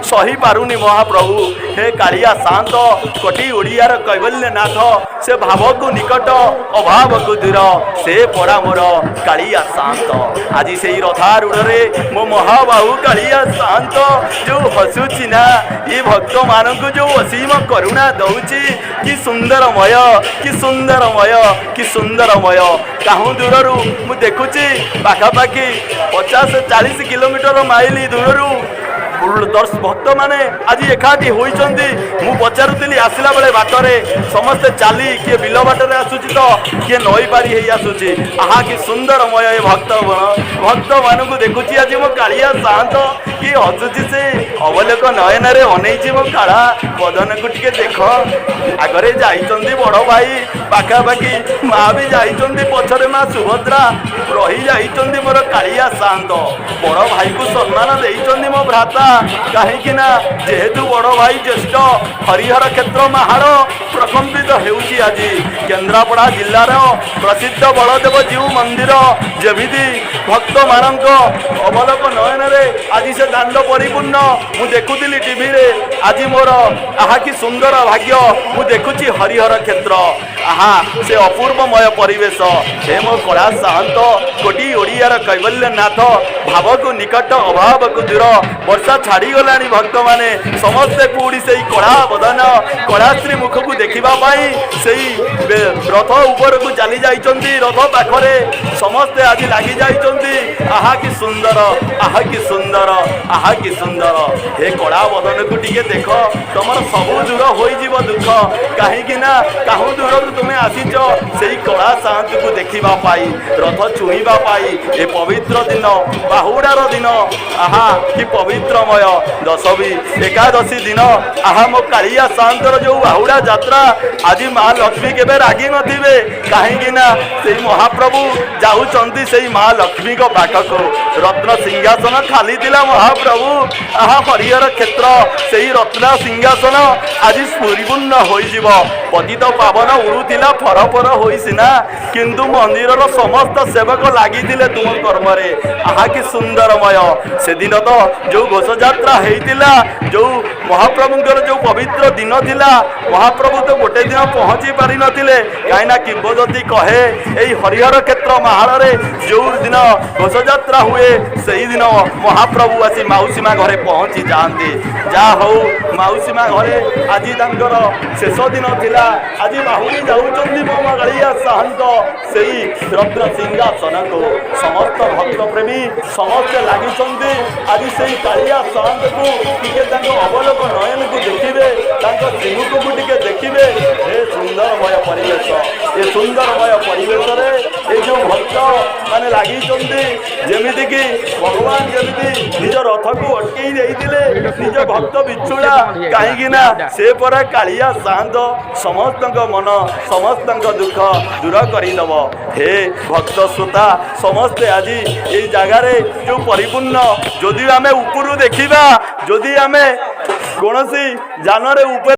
ସହିପାରୁନି ମହାପ୍ରଭୁ। ହେ କାଳିଆ ସାଆନ୍ତ, କୋଟି ଓଡ଼ିଆର କୈବଲ୍ୟ ନାଥ, ସେ ଭାବକୁ ନିକଟ, ଅଭାବକୁ ଦୂର, ସେ ପରା ମୋର କାଳିଆ ସାଆନ୍ତ। ଆଜି ସେଇ ରଥାରୂଢ଼ରେ ମୋ ମହାବାହୁ କାଳିଆ ସାଆନ୍ତ ଯୋଉ ହସୁଛି ନା, ଏ ଭକ୍ତମାନଙ୍କୁ ଯୋଉ ଅସୀମ କରୁଣା ଦଉଛି, କି ସୁନ୍ଦରମୟ, କି ସୁନ୍ଦରମୟ, କି ସୁନ୍ଦରମୟ। କାହୁଁ ଦୂରରୁ ମୁଁ ଦେଖୁଛି, ପାଖାପାଖି 50-40 କିଲୋମିଟର ମାଇଲ ଦୂରରୁ ଭକ୍ତମାନେ ଆଜି ଏକାଠି ହୋଇଛନ୍ତି। ମୁଁ ପଚାରୁଥିଲି ଆସିଲା ବେଳେ ବାଟରେ, ସମସ୍ତେ ଚାଲି, କିଏ ବିଲ ବାଟରେ ଆସୁଛି ତ କିଏ ନଈ ପାରି ହେଇ ଆସୁଛି। ଆହା, କି ସୁନ୍ଦରମୟ ଏ ଭକ୍ତ ଭକ୍ତମାନଙ୍କୁ ଦେଖୁଛି ଆଜି ମୋ କାଳିଆ ସାଆନ୍ତ କି ହସୁଛି। ସେ ଅବଲୋକ ନୟନରେ ଅନେଇଛି ମୋ କାଳା ବଦନକୁ ଟିକେ ଦେଖ। ଆଗରେ ଯାଇଛନ୍ତି ବଡ଼ ଭାଇ, ପାଖାପାଖି ମା ବି ଯାଇଛନ୍ତି, ପଛରେ ମା ସୁଭଦ୍ରା ରହି ଯାଇଛନ୍ତି। ମୋର କାଳିଆ ସାଆନ୍ତ ବଡ଼ ଭାଇକୁ ସମ୍ମାନ ଦେଇଛନ୍ତି ମୋ ଭ୍ରାତା, କାହିଁକି ନା ଯେହେତୁ ବଡ଼ ଭାଇ ଜ୍ୟେଷ୍ଠ। ହରିହର କ୍ଷେତ୍ର ମାହାଳ ପ୍ରକମ୍ପିତ ହେଉଛି ଆଜି। କେନ୍ଦ୍ରାପଡ଼ା ଜିଲ୍ଲାର ପ୍ରସିଦ୍ଧ ବଳଦେବ ଜୀଉ ମନ୍ଦିର ଯେମିତି ଭକ୍ତମାନଙ୍କ ଅବଲୋକ ନୟନରେ ଆଜି ସେ ଦାଣ୍ଡ ପରିପୂର୍ଣ୍ଣ। ମୁଁ ଦେଖୁଥିଲି ଟିଭିରେ ଆଜି ମୋର, ଆହା କି ସୁନ୍ଦର ଭାଗ୍ୟ, ମୁଁ ଦେଖୁଛି ହରିହର କ୍ଷେତ୍ର। ଆହା, ସେ ଅପୂର୍ବମୟ ପରିବେଶ। ହେ ମୋ କଳା ସାଆନ୍ତ, କୋଟି ଓଡ଼ିଆର କୈବଲ୍ୟ ନାଥ, ଭାବକୁ ନିକଟ, ଅଭାବକୁ ଦୂର। ବର୍ଷା ଛାଡ଼ିଗଲାଣି, ଭକ୍ତମାନେ ସମସ୍ତେ ପୁଣି ସେଇ କଳା ବଦନ, କଳାଶ୍ରୀ ମୁଖକୁ ଦେଖିବା ପାଇଁ ସେଇ ରଥ ଉପରକୁ ଚାଲି ଯାଇଛନ୍ତି। ରଥ ପାଖରେ ସମସ୍ତେ ଆଜି ଲାଗି ଯାଇଛନ୍ତି। ଆହା କି ସୁନ୍ଦର, ଆହା କି ସୁନ୍ଦର, ଆହା କି ସୁନ୍ଦର। ହେ କଳା ବଦନକୁ ଟିକେ ଦେଖ, ତମର ସବୁ ଦୂର ହୋଇଯିବ ଦୁଃଖ। କାହିଁକି ନା କାହୁଁ ଦୂରରୁ ତୁମେ ଆସିଛ ସେଇ କଳା ସାଆନ୍ତକୁ ଦେଖିବା ପାଇଁ, ରଥ ଛୁଇଁବା ପାଇଁ। ଏ ପବିତ୍ର ଦିନ, ବାହୁଡ଼ାର ଦିନ, ଆହା କି ପବିତ୍ରମୟ ଦଶମୀ ଏକାଦଶୀ ଦିନ। ଆହା, ମୋ କାଳିଆ ସାଆନ୍ତର ଯୋଉ ବାହୁଡ଼ା ଯାତ୍ରା, ଆଜି ମା ଲକ୍ଷ୍ମୀ କେବେ ରାଗି ନଥିବେ, କାହିଁକି ନା ସେଇ ମହାପ୍ରଭୁ ଯାଉଛନ୍ତି ସେଇ ମା ଲକ୍ଷ୍ମୀଙ୍କ ପାଖକୁ। ରତ୍ନ ସିଂହାସନ ଖାଲି ଥିଲା ମହାପ୍ରଭୁ। ଆହା, ହରିହର କ୍ଷେତ୍ର ସେଇ ରତ୍ନ ସିଂହାସନ ଆଜି ପରିପୂର୍ଣ୍ଣ ହୋଇଯିବ। ପତିତ ପାବନ ଉଡୁଥିଲା ଫର ଫର ହୋଇ ସିନା, କିନ୍ତୁ ମନ୍ଦିରର ସମସ୍ତ ସେବକ ଲାଗିଥିଲେ ତୁମ କର୍ମରେ। ଆହା କି ସୁନ୍ଦରମୟ। ସେଦିନ ତ ଯୋଉ ଘୋଷଯାତ୍ରା ହେଇଥିଲା, ଯୋଉ ମହାପ୍ରଭୁଙ୍କର ଯୋଉ ପବିତ୍ର ଦିନ ଥିଲା, ମହାପ୍ରଭୁ ତ ଗୋଟେ ଦିନ ପହଞ୍ଚି ପାରିନଥିଲେ। କାହିଁକିନା କିମ୍ବଦନ୍ତୀ କହେ, ଏଇ ହରିହର କ୍ଷେତ୍ର ମାହାଳରେ ଯୋଉ ଦିନ ଘୋଷଯାତ୍ରା ହୁଏ, ସେଇଦିନ ମହାପ୍ରଭୁ ଆସି ମାଉସୀ ମା ଘରେ ପହଞ୍ଚି ଯାଆନ୍ତି। ଯାହା ହଉ, ମାଉସୀ ମା ଘରେ ଆଜି ତାଙ୍କର ଶେଷ ଦିନ ଥିଲା। ଆଜି ବାହୁଡ଼ି ଯାଉଛନ୍ତି ମୋ କାଳିଆ ସାଆନ୍ତ ସେଇ ରତ୍ନ ସିଂହାସନକୁ। ସମସ୍ତ ଭକ୍ତ ପ୍ରେମୀ ସମସ୍ତେ ଲାଗିଛନ୍ତି ଆଜି ସେଇ କାଳିଆ ସାଆନ୍ତକୁ ଟିକେ ତାଙ୍କ ଅବଲୋକ ନୟନକୁ ଦେଖିବେ, ତାଙ୍କ ଶ୍ରୀମୁଖକୁ ଟିକେ ଦେଖିବେ। ହେ ସୁନ୍ଦରମୟ ପରିବେଶ, ଏ ସୁନ୍ଦରମୟ ପରିବେଶରେ ଏ ଯୋଉ ଭକ୍ତ ମାନେ ଲାଗିଛନ୍ତି, ଯେମିତିକି ଭଗବାନ ଯେମିତି ନିଜ ରଥକୁ ଅଟକେଇ ଦେଇଥିଲେ ନିଜ ଭକ୍ତ ବିଛୁଳା, କାହିଁକି ନା ସେ ପରା କାଳିଆ ସାଆନ୍ତ, ସମସ୍ତଙ୍କ ମନ, ସମସ୍ତଙ୍କ ଦୁଃଖ ଦୂର କରିଦେବ। ହେ ଭକ୍ତ ଶ୍ରୋତା ସମସ୍ତେ ଆଜି ଏଇ ଜାଗାରେ ଯୋଉ ପରିପୂର୍ଣ୍ଣ, ଯଦି ଆମେ ଉପରୁ ଦେଖିବା, ଯଦି ଆମେ କୌଣସି ଯାନରେ ଉପରେ